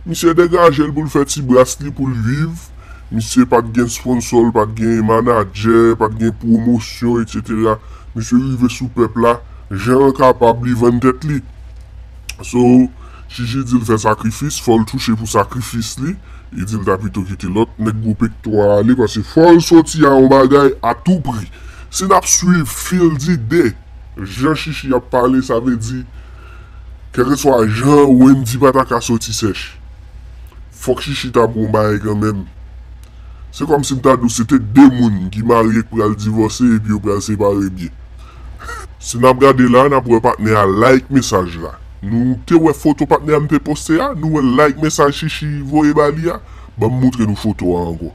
misye degaje l pou l fè ti bras li pou l viv, misye pa t gen sponsò, l pa t gen manadjè, pa t gen pwomosyon, etsetera. Misye rive sou pèp la, jan l kapab, li vann tèt li. So, Chichi di l fè sakrifis, fò l touche pou sakrifis li. Li di l ta pito kite lòt nèg gwo pekto a ale, paske fò l soti a yon bagay a tou pri. Si n ap swiv fil dide, jan Chichi ap pale, sa vle di, kèlkeswa jan Wendy pa ta ka soti sèch. Fòk Chichi ta pran yon bagay kanmenm. Se kòmsi m ta di w se te de moun ki marye k pral divòse epi yo pral separe byen. Si n ap gade la, n ap wè patnè a like mesaj la. Nou te wè foto patnè a m te poste a, nou wè like mesaj Chichi voye ba li a. Ban m moutre nou foto a ankò.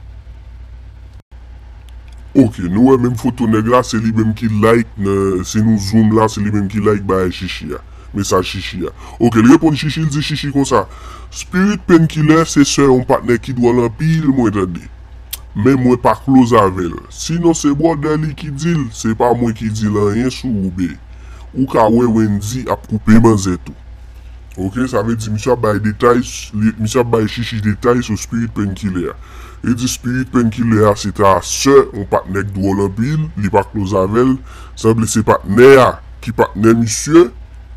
Oke, nou wè menm foto nèg la, se li menm ki like nan, si nou zoom la, se li menm ki like bagay Chichi a. Mesaj Chichi a. Oke, li reponn Chichi, li di Chichi konsa, Spirit Painkiller se sè yon patnè ki dwòl anpil mwen tande. Men mwen pa close avè l. Sinon se brother li ki di l, se pa mwen ki di l anyen sou Roube. Ou ka wè Wendy ap koupe manzè tou. Oke, sa vle di misye ap bay detay, misye ap bay Chichi detay sou Spirit Painkiller a. Li di Spirit Painkiller a se ta sè yon patnè k dwòl anpil, li pa close avè l, sanble se patnè a ki patnè misye,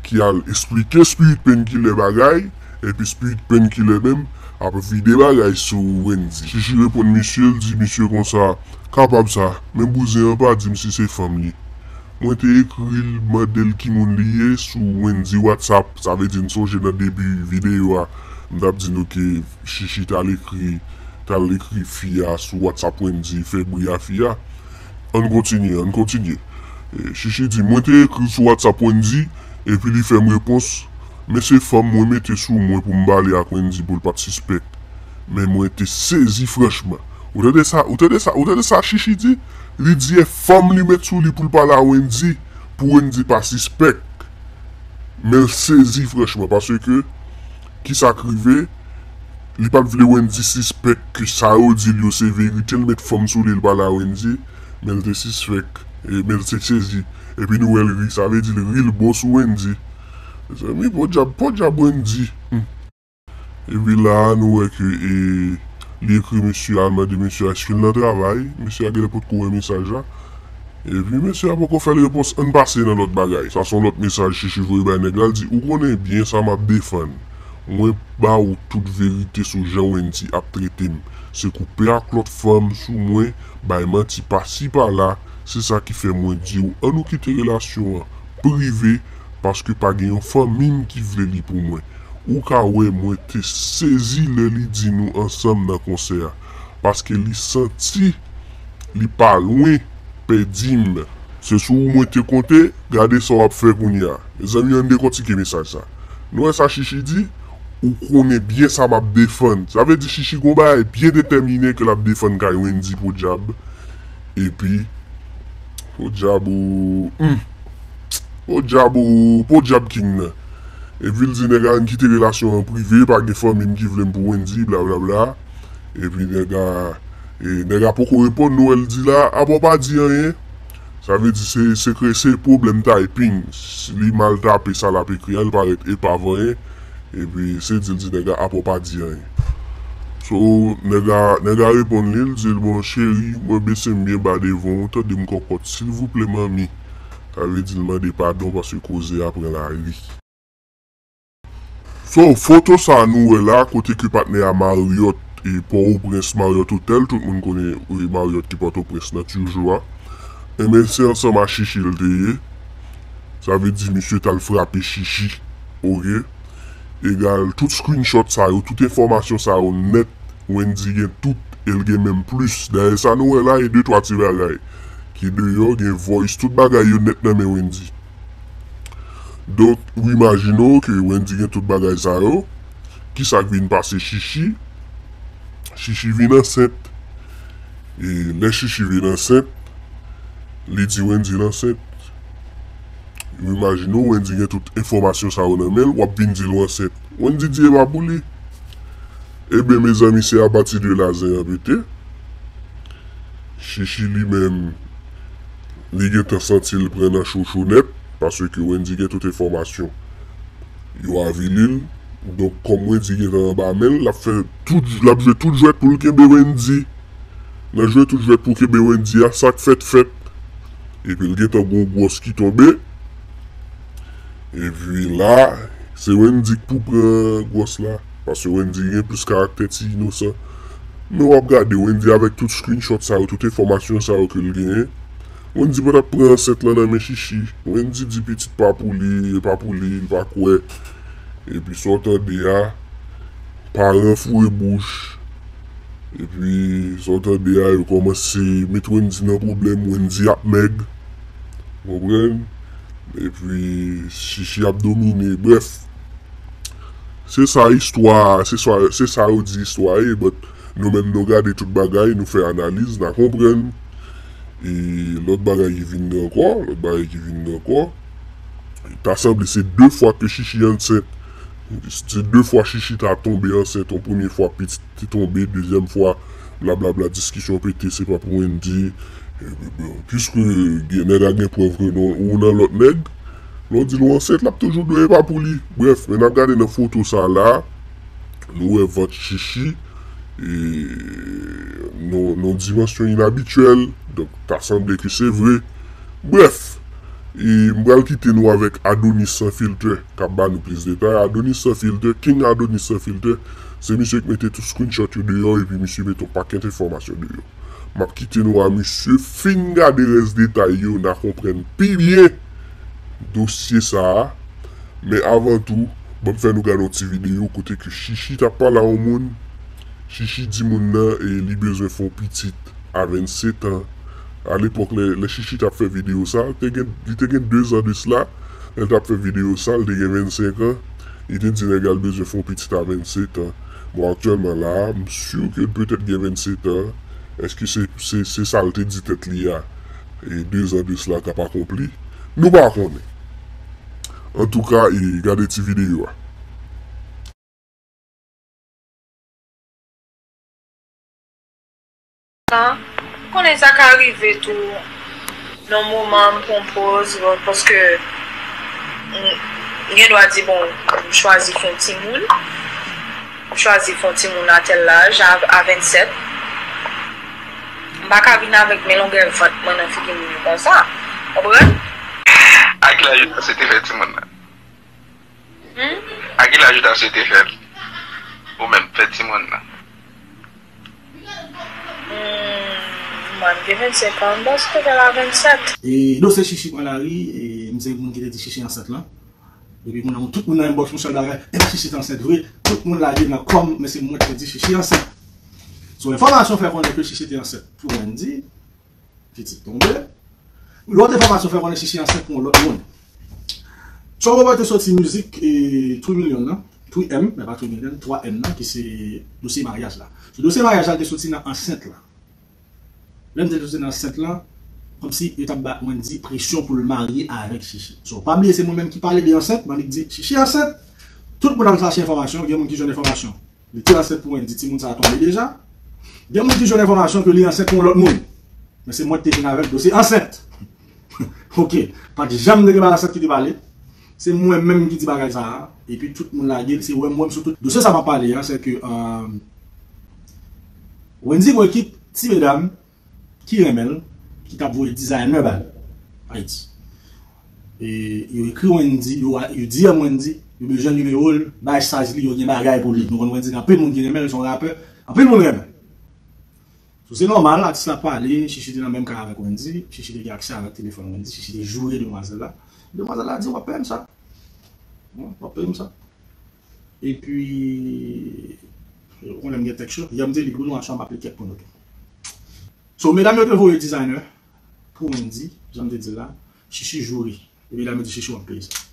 ki al esplike Spirit Painkiller bagay, epi Spirit Painkiller menm ap vide bagay sou Wendy. Chichi reponn misye, l di misye konsa, kapab sa, men bouzen an pa di m si se fanm li. Mwen te ekri l, mande l ki moun li ye sou Wendy WhatsApp, sa vle di n sonje nan debi videyo a, m t ap di nou ke Chichi t al ekri, t al ekri fi a sou WhatsApp Wendy, fè bri a fi a. Ann kontinye, ann kontinye. E, Chichi di, mwen te ekri l sou WhatsApp Wendy, epi li fè m repons, men se fanm mwen mete sou mwen pou m pale ak Wendy pou l pa t sispèk. Men mwen te sezi franchman. Ou tande sa, ou tande sa, ou tande sa Chichi di? Li di e fanm li met sou li pou l pale a Wendy, pou Wendy pa sispèk. Men l sezi franchman, paske kisa k rive, li pa t vle Wendy sispèk ke sa yo di l yo se verite, l met fanm sou li, l pale a Wendy, men l te sispèk, e, men l te sezi. Epi nou wè l ri, sa vle di l ri, l bon sou Wendy. Mezanmi, podyab, podyab Wendy. Hmm. Epi la a, nou wè ke, e, li ekri mesye a, l mande mesye a èske l nan travay. Mesye a genlè potko wè mesaj la. Epi mesye a poko fè l repons, ann pase nan lòt bagay. Sa se yon lòt mesaj Chichi voye bay nèg la, l di, ou konnen byen sa m ap defann. Mwen ba ou tout verite sou jan Wendy ap trete m. Se koupe ak lòt fanm sou mwen, bay manti pasi pala, se sa ki fè mwen di w ann nou kite relasyon an prive, paske pa gen yon fanmi m ki vle li pou mwen. Ou ka wè mwen te sezi lè li di nou ansanm nan konsè a, paske li santi li pa lwen pèdi m. Se sou ou mwen te konte, gade sa w ap fè kounye a. Mezanmi, ann dekòtike mesaj sa. Nou wè sa Chichi di, ou konnen byen sa m ap defann. Sa vle di Chichi gon bagay byen detèminen ke l ap defann kay Wendy podyab. Epi, podyab ou, hmm, podyab ou, podyab King nan. Epi l di nèg la ann kite relasyon an prive, pa gen fanmi m ki vle m pou Wendy, blablabla. Epi nèg la, e, nèg la poko reponn, nou wè l di la, apa w pa di anyen. Sa vle di se, se kre-, se pwoblèm typing. Li mal tape sa l ap ekri a, li parèt epav anyen. Epi se di l di nèg la apa w pa di anyen. So, nèg la, nèg la reponn li, l di l, bon, cheri, mwen bese m byen ba devan w, tande m kòkòt, silvouplè, manmi. Sa vle di l mande padon paske koze a pran lari. So, foto sa a nou wè la, kote ke patnè a Marriott, e Pòtoprens Marriott Hotel, tout moun konnen, e, Marriott ki Pòtoprens nan toujou a. Enben, se ansanm a Chichi l te ye. Sa vle di misye t al frape Chichi, oke? Egal, tout screenshot sa yo, tout enfòmasyon sa yo nèt, Wendy gen tout, e l gen menm plis. Dayè sa nou wè la, e de twa ti bagay ki deyò, gen voice, tout bagay yo nèt nan men Wendy. Donk, ou imajine w ke Wendy gen tout bagay sa yo. Kisa k vin pase Chichi? Chichi vin ansent. E lè Chichi vin ansent, li di Wendy l ansent. Ou imajine w, Wendy gen tout enfòmasyon sa yo nan men l, w ap vin di l w ansent. Wendy di e pa pou li. Ebyen, mezanmi, se apati de la zen an pete. Chichi li menm, li gentan santi l pran nan chocho nèt, paske Wendy gen tout enfòmasyon yo avili l. Donk, kòm Wendy gentan anba men l, l ap fè tout, l ap jwe tout jwèt pou l kenbe Wendy. Nan jwe tout jwèt pou kenbe Wendy a, sa k fèt fèt. Epi l gentan gon gwòs ki tonbe. Epi la, se Wendy k pou pran gwòs la. Paske Wendy gen plis karaktè ti inosan. Men w ap gade Wendy avèk tout screenshot sa yo, tout enfòmasyon sa yo ke l genyen. Wendy pa t ap pran ansent lan nan men Chichi. Wendy di pitit pa pou li, e pa pou li, li pa kwè. Epi sa w tande a, paran foure bouch. Epi sa w tande a, yo kòmanse met Wendy nan pwoblèm, Wendy ap mèg. Konprann? Epi Chichi ap domine. Brèf, se sa istwa, se sa, se sa yo di istwa ye, but nou menm nou gade tout bagay, nou fè analiz, n a konprann. E lòt bagay ki vin gen ankò, lòt bagay ki vin gen ankò. Ta sanble se de fwa ke Chichi ansent. Se de fwa Chichi ta tonbe ansent. Yon premye fwa pitit te tonbe, dezyèm fwa, blablabla, diskisyon pete, se pa pou Wendy. E, bon, piske gen nèg la gen prèv ke non, ou nan lòt nèg, lè w di l ou ansent, l ap toujou di w e pa pou li. Brèf, men n ap gade nan foto sa la, nou wè vant Chichi, e, nan, nan dimansyon inabityèl. Donk, ta sanble ke se vre. Brèf, e m pral kite nou avèk Adonis Sans Filter, k ap ba nou plis detay. Adonis Sans Filter, King Adonis Sans Filter, se misye k mete tout screenshot yo deyò, epi misye mete yon pakèt enfòmasyon deyò. M ap kite nou a misye fin gade rès detay yo, n a konprann pi byen dosye sa a. Men avan tou, ban m fè nou gade yon ti videyo kote ke Chichi t ap pale a yon moun. Chichi di moun nan, e, li bezwen fè yon pitit a vennsetan. A lepòk, lè, lè Chichi t ap fè videyo sa, te gen, li te gen dezan de sila. Lè l t ap fè videyo sa, li te gen vennsenk an. Li te di nèg la l bezwen fè yon pitit a vennsetan. Bon, aktyèlman la, m si ke l petèt gen vennsetan. Èske se, se, se sa l te di tèt li a, e, dezan de sila k ap akonpli? Nou pa konnen. Antouka, e, gade ti videyo a. Ou konnen sa ka rive tou, nan moman m pran poz, bon, paske m, m gen dwa di, bon, m chwazi fè yon timoun, m chwazi fè yon timoun a tèl laj, a, a vennsèt. M pa ka vin avèk men longè vant mwen nan figi moun yo konsa. Konprann? A ki laj ou ta swete fè timoun nan? Hmm? A ki laj ou ta swete fè l? Ou menm, fè timoun nan. Hmm, mwen m gen vennsenk an, m panse ke fè la vennsèt. E dosye Chichi pran lari, e m se moun ki te di Chichi ansent lan. Epi kounye a tout moun nan inbox m sèl bagay, epi Chichi te ansent vre, tout moun lage nan kò m, men se mwen ki te di Chichi ansent. So enfòmasyon fè konnen ke Chichi te ansent pou Wendy, pitit tonbe. Lòt enfòmasyon fè konnen Chichi ansent pou yon lòt moun. Tchòbobo te soti mizik e three million nan, three M, men pa three million, twa M nan, ki se dosye maryaj la. So dosye maryaj la te soti nan ansent la. Lè m te soti nan ansent lan, kòmsi yo t ap ba Wendy presyon pou l marye avèk Chichi. So pa bliye se mwen menm ki pale de ansent, m annik di Chichi ansent. Tout moun al chache enfòmasyon, gen moun ki jwenn enfòmasyon li te ansent pou Wendy, timoun sa a tonbe deja. Gen moun ki jwenn enfòmasyon ke li ansent pou yon lòt moun. Men se mwen ki te vin avèk dosye ansent. Ok, pa t janm te gen bagay ansent ki te pale. Se mwen menm ki di bagay sa a. Epi tout moun lage l, se wè m wè m sou tout. Dosye sa m ap pale a, se ke euh, Wendy gon ekip ti medam ki renmen l, ki t ap voye designer ba l Ayiti. E yo ekri Wendy, yo, yo D M Wendy, yo bezwen nimewo l, bay saj li, yo gen bagay pou li. Nou konn Wendy gen anpil moun ki renmen l, se yon rapè, anpil moun renmen. So se nòmal, atis la pale, Chichi te nan menm kay avèk Wendy, Chichi te gen aksè avèk telefòn Wendy, Chichi te joure demwazèl la. Demwazèl la di w ap peye m sa. W ap peye m sa. Epi, ou konnen m gen tèks yo, yè m te li pou nou, aswè m ap li kèk pou nou tou. So medam yo te voye designer pou Wendy, jan m te di l la, Chichi joure. E medam yo di Chichi w ap peye sa.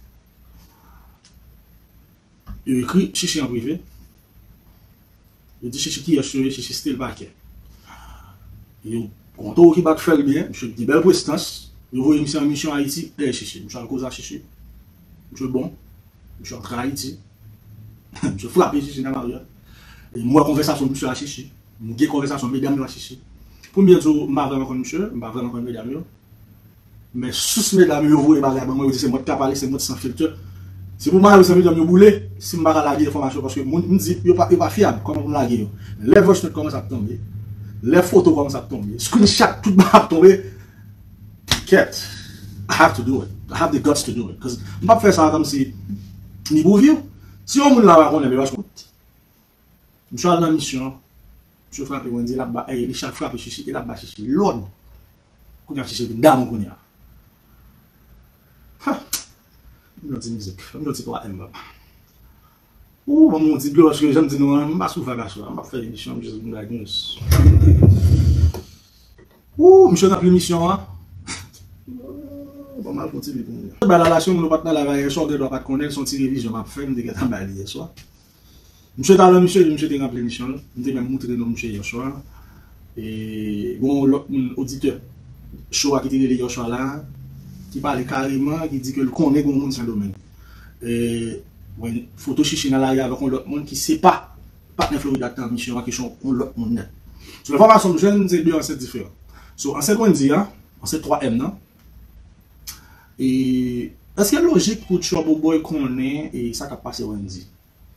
Yo ekri Chichi an prive. Yo di Chichi kiyès yo ye, Chichi still pa kè. Yo gon towo ki bat fè l byen, misye gen bèl prestans. Yo voye misye an misyon Ayiti dèyè Chichi. Misye al koze a Chichi. Misye bon. Misye antre Ayiti. Misye frape Chichi nan Maryaj. E m wè konvèsasyon misye a Chichi. M gen konvèsasyon medam yo a Chichi. Pou m byen di w, m pa vrèman konn misye, m pa vrèman konn medam yo. Men sous medam yo voye bagay ban mwen, yo di se mwen ki ka pale, se mwen ki san filtè. Se pou mari san filtè yo boule, si m pa ka lage enfòmasyon, paske moun m di yo pa, yo pa fyab, kòman pou m lage yo? Lè voice note kòmanse ap tonbe, lè foto kòmanse ap tonbe, screenshot, tout bagay ap tonbe, kèt, I have to do it. I have the guts to do it. Cause m p ap fè sa kòmsi ni pou view. Si yon moun la pa konnen, men pa kout. Misye al nan misyon, misye frape Wendy, l ap ba, eh, Richard frape Chichi, e l ap ba Chichi lòd. Kounye a Chichi vin damou kounye a. Ha! M yon ti mizik, m yon ti twa M papa. Ou, ban m yon ti dlo, paske jan m di nou an, m pa sou vag aswè a, m p ap fè emisyon, m jis vin bay news. Ou, misye ranpli misyon an. Ban m al kontinye pou mwen. Bay la la, si yon moun ou pa t nan live la yè swa, ou gen dwa pa t konnen, se yon ti revizyon m ap fè, m te gentan bay li yè swa. Misye t al nan misye, epi misye te ranpli misyon l. M te menm moutre nou misye yè swa. E gon lòt moun, oditè show a ki te rele yè swa la, ki pale kareman, ki di ke l konnen gon moun Sendomeng. E, bon, foto Chichi nan lari avèk yon lòt moun ki se pa patnè Florida ki te nan misyon an, ki se yon lòt moun nèt. So enfòmasyon m jwenn, se de ansent diferan. So ansent Wendy a, ansent twa M nan. E èske lojik pou Trouble Boy konnen e sa k ap pase Wendy?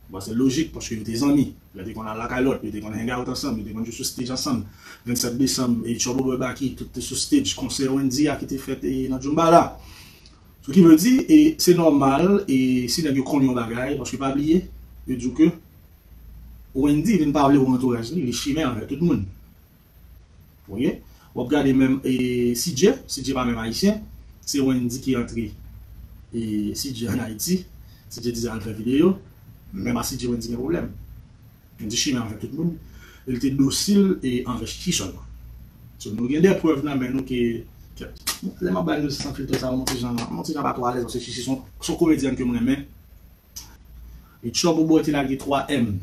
Bon, se lojik, paske yo te zanmi. Yo te konn al lakay lòt, yo te konn hang out ansanm, yo te konn jwe sou stage ansanm. Vennsèt desanm, e Trouble Boy Baky, tout te sou stage, konsè Wendy a ki te fèt e nan Djoumba la. So ki vle di, e se nòmal, e si nèg yo konnen yon bagay, paske pa bliye, yo di w ke Wendy vin pa vle pou antouraj li, li chimè anvè tout moun. Ok? W ap gade menm e, C J, C J pa menm ayisyen, se Wendy ki antre e, C J ann Ayiti, C J di al fè videyo, menm a C J Wendy gen pwoblèm. Wendy chimè anvè tout moun, e l te dosil e anvè Chichi sèlman. So, nou gen de prèv nan men nou ke, ke lè m ap bay nou san filtè sa, yon ti jan, yon ti jan pa twò alèz, paske Chichi se yon, se yon komedyèn ke m renmen. E Trouble Boy te lage twa M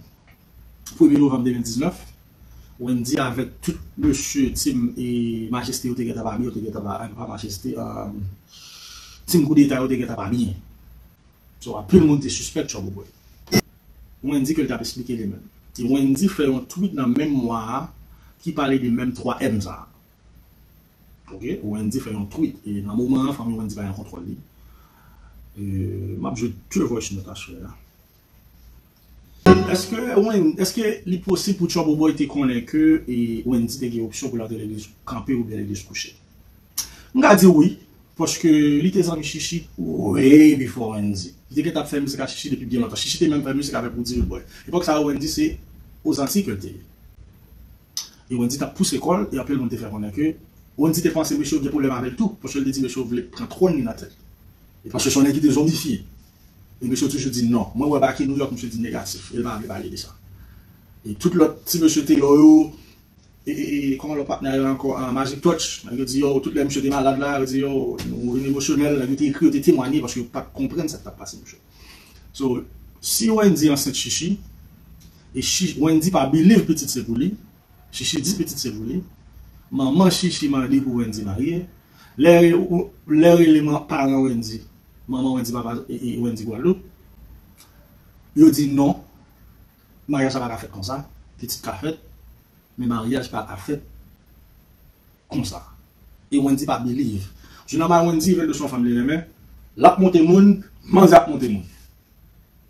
premye novanm de mil diznèf. Wendy avèk tout mesye team e Majeste yo te gentan pa byen, yo te gentan pa, pa Majeste, um, team Koudeta yo te gentan pa byen. So, anpil moun te sispèk Trouble Boy. Wendy ke l t ap esplike li menm. E Wendy fè yon tweet nan menm mwa a ki pale de menm twa M sa a. Ok, Wendy fè yon tweet. E nan moman an, fanmi Wendy pa gen kontwòl li. E, m ap jwe de voice note aswè a. Èske, Wen-, èske li posib pou Trouble Boy te konnen ke e, Wendy te gen opsyon pou l antre legliz kanpe oubyen legliz kouche? M ka di wi. Paske li te zanmi Chichi way before Wendy. Li te gentan ap fè mizik ak Chichi depi byen lontan. Chichi te menm fè mizik avèk Roody Rude Boy. Epòk sa yo, Wendy se Ozanti ke l te ye. E Wendy t ap pouse kò l, e anpil moun te fè konnen ke Wendy te panse mesye yo gen pwoblèm avè l tou, paske l te di mesye yo vle pran twòn li nan tèt li. E paske se yon nèg ki te zonbifye. E mesye yo toujou di non. Mwen wè Baky New York, misye di negatif. E l pa vle pale de sa. E tout lòt ti mesye Taylor yo, e, e, e, kòman lòt patnè yo ankò, ah, Magic Touch, nèg yo di yo, tout lè misye te malad la, yo di yo, nou vin emosyonèl, nèg yo te ekri, yo te temwanye, paske yo pa t konprann sa k t ap pase, mesye. So, si Wendy ansent Chichi, e Chi- Wendy pa believe pitit se pou li, Chichi di pitit se pou li, manman Chichi mande pou Wendy marye, lè, lè rele man- paran Wendy, manman Wendy, papa, e, e, Wendy Gwadloup, yo di non, maryaj la pa ka fèt konsa, pitit ka fèt, men maryaj pa ka fèt konsa. E Wendy pa believe. Jounal Wendy, Vendo se yon fanm li renmen, l ap monte moun, manzè ap monte moun.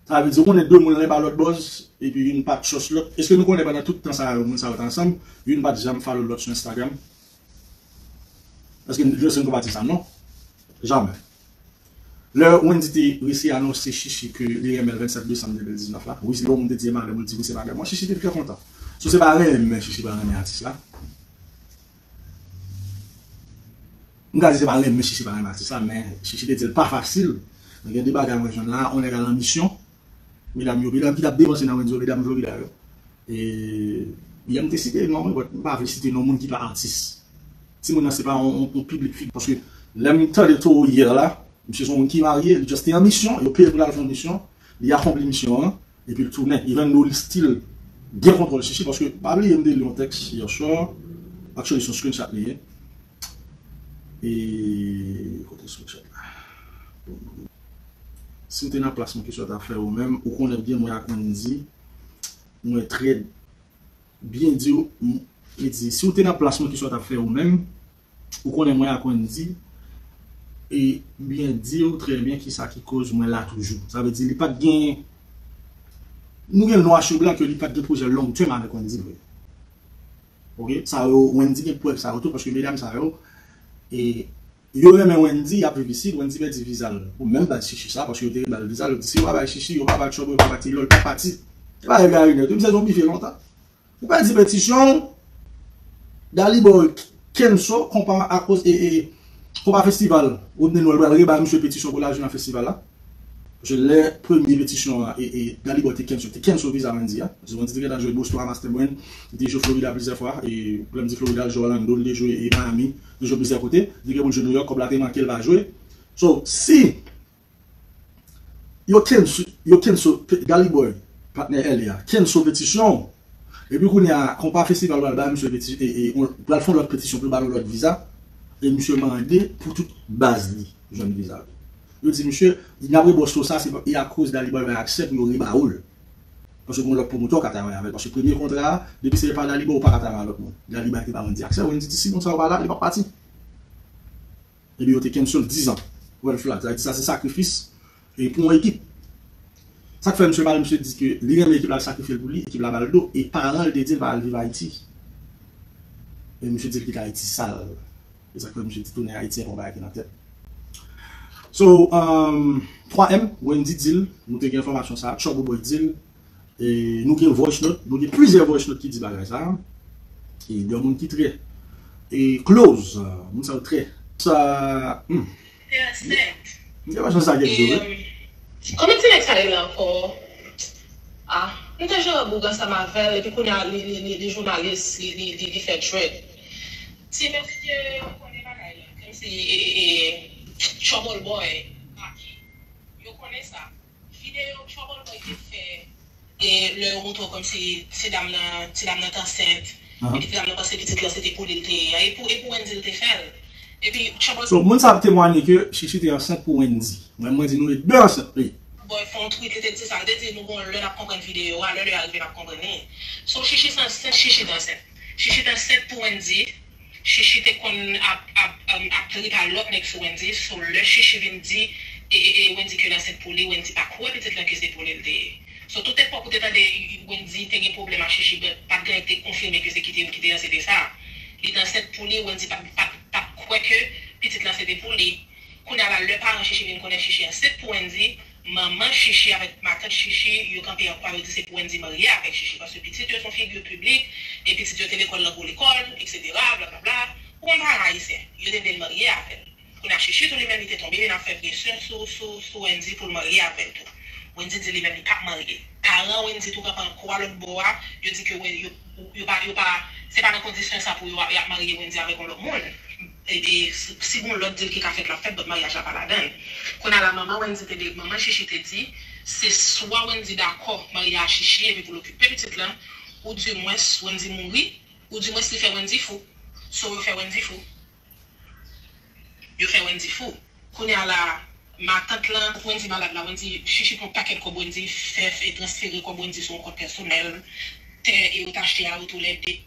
Sa vle di, ou konnen de moun lè ba lòt buzz, epi youn pa trust lòt. Èske nou konnen pandan tout tan sa yo, moun sa yo t ansanm, youn pa t janm follow lòt sou Instagram? Èske nou, nou konn pati sa, non? Jamè. Lè Wendy te resi anonse Chichi ke li renmen l vennsèt desanm de mil diznèf la, wi, lè yon moun te di e madanm ou, li di wi, se madanm mwen, Chichi te trè kontan. So, se pa renmen Chichi pa renmen atis la. M ka di se pa renmen Chichi pa renmen atis la, men Chichi te di l pa fasil. Men gen de bagay mwen jwenn la, on nèg al an misyon. Medam yo, medam ki t ap depanse nan Wendy yo, medam Florida yo. E, yè m te site non, men m pa vle site non moun ki pa atis. Timoun nan se pa yon, yon, yon piblik figi. Paske lè m tande Toro yè la, misye se yon moun ki marye, li just te an misyon, yo peye pou l al fè yon misyon, li akonpli misyon an, epi l tounen. Even though li still gen kontwòl Chichi, paske pa bliye m te li yon tèks yè swa, actually se yon screenshot li ye. E, kote screenshot la? Si w te nan plas mwen, kesyon ta fè ou menm, ou konnen byen mwen ak Wendy, mwen trè byen di w, m- li di, si w te nan plas mwen, kesyon ta fè ou menm, ou konnen mwen ak Wendy, e byen di w trè byen kisa ki koz mwen la toujou. Sa vle di, li pa t gen, nou gen l nwa sou blan ke li pa t gen pwojè long term avèk Wendy vre. Ok? Sa yo, Wendy gen prèv sa yo tou, paske medam sa yo, e, yo renmen Wendy, y ap viv isit, Wendy pèdi viza l. Pou menm baz Chichi sa, paske yo te ba l viza, yo di si yo pa bay Chichi, yo pa bay Trouble, yo pa bay Taylor, li pa pati. E pa Gary Nèt, wi, misye zonbifye lontan. Ou pèdi petisyon w, Daliboy kenso konpa akoz, e, e, konpa festival, Rodney Noël pral rebay misye petisyon pou l al jwe nan festival la. Paske lè premye petisyon an, e, e, Daliboy te kenso, te kenso viza Wendy a. Paske Wendy te gentan jwe Boston a Master Brain, li te jwe Florida plizyè fwa, e lè m di Florida, l jwe Orlando, li te jwe, e, Miami, li te jwe plizyè kote, li te gen pou l jwe New York, kòb la te manke, l pa jwe. So, si yo kenso, yo kenso, Daliboy, patnè L A a, kenso petisyon w, epi kounye a, konpa festival pral ba misye peti-, e, e, on- pral fè yon lòt petisyon pou l ba l yon lòt viza, e misye mande pou tout baz li jwenn viza tou. Yo di misye, n ap rebòse w sa, se pa- e akoz Daliboy bay aksè pou yo reba w l. Paske gen lòt pwomotè w ka travay avè l. Paske premye kontra a, depi se pa Daliboy, ou pa ka travay ak lòt moun. Daliboy te ba Wendy aksè, Wendy di si moun sa yo pa la, li p ap pati. Epi yo te kenso l diz an. Red flag. Sa vle di sa se sakrifis, e, pou yon ekip. Sa k fè misye pale, misye di ke li renmen ekip la, l sakrifye l pou li, ekip la ba l do, e paran l te di l pa al viv Ayiti. E misye di l kite Ayiti sal. E sa k fè misye di tounen Ayiti, e pa yon bagay ki nan tèt. So, um, twa M, Wendy di l, nou te gen enfòmasyon sa, Trouble Boy di l, e nou gen voice note, nou gen plizyè voice note ki di bagay sa. E de moun ki trè, e close, moun sa yo trè. Sa, hmm. Te ansent. M te pa chans sa gen di wi. Kòman ti nèg sa rele ankò? Ah, m te jere boug ansanm avè l, epi kounye a, li, li, li, li jounalis, li, li, li, li fè dread. Ti mesye, yo konnen bagay la, kòmsi, e, e, e, Trouble Boy, Baky. Yo konnen sa. Videyo Trouble Boy te fè, e lè yo montre w kòmsi ti dam nan, ti dam nan t ansent, epi ti dam nan panse pitit lan se te pou li l te ye a, e pou, e pou Wendy l te fè l. Epi Trouble So, moun sa ap temwanye ke Chichi te ansent pou Wendy. Mwen, mwen di nou, e de ansent, wi. Boy fè yon tweet, li te di sa, li te di nou gon lè n ap konprann videyo a, lè lè a rive n ap konprann li. So, Chichi te ansent, Chichi te ansent. Chichi te ansent pou Wendy. Chichi te konn ap, ap, um, ap trip a lòt nèg sou Wendy. So, lè Chichi vin di, e, e, e, Wendy ke l ansent pou li, Wendy pa kwè pitit lan ke se pou li l te ye. So, tout epòk ou te tande Wendy te gen pwoblèm ak Chichi, but pa t gen anyen ki te konfime ke se ki te, ki te ansent sa. Li te ansent pou li, Wendy pa, pa, pa t kwè ke pitit lan se te pou li. la, lè paran Chichi vin konnen Chichi ansent pou Wendy, manman Chichi avèk matant Chichi, yo kanpe an kwa, yo di se pou Wendy marye avèk Chichi, paske pitit yo se yon figi piblik, e pitit yo te lekòl nan gwo lekòl, etsetera, blablabla. Ou konn paran ayisyen, yo te vle l marye avè l. Kounye a, Chichi tou li menm, li te tonbe, li nan fè presyon sou, sou, sou Wendy pou l marye avè l tou. Wendy di li menm li p ap marye. Paran Wendy tou kanpe an kwa lòt bò a, yo di ke Wen- yo, yo pa, yo pa, se pa nan kondisyon sa pou yo, y ap marye Wendy avèk yon lòt moun. E, e si, si gon lòt deal ki ka fèt, l ap fèt, but maryaj la pa ladan l. Kounye a la, manman Wendy te de, manman Chichi te di, se swa Wendy dakò marye a Chichi epi pou l okipe pitit lan, ou dimwens Wendy mouri, ou dimwens li fè Wendy fou. So yo fè Wendy fou. Yo fè Wendy fou. Kounye a la, matant lan, Wendy malad la, Wendy, Chichi pran pakèt kòb Wendy, fè, fè transfere kòb Wendy sou yon kont pèsonèl, tè e yo t achte a yo toulède.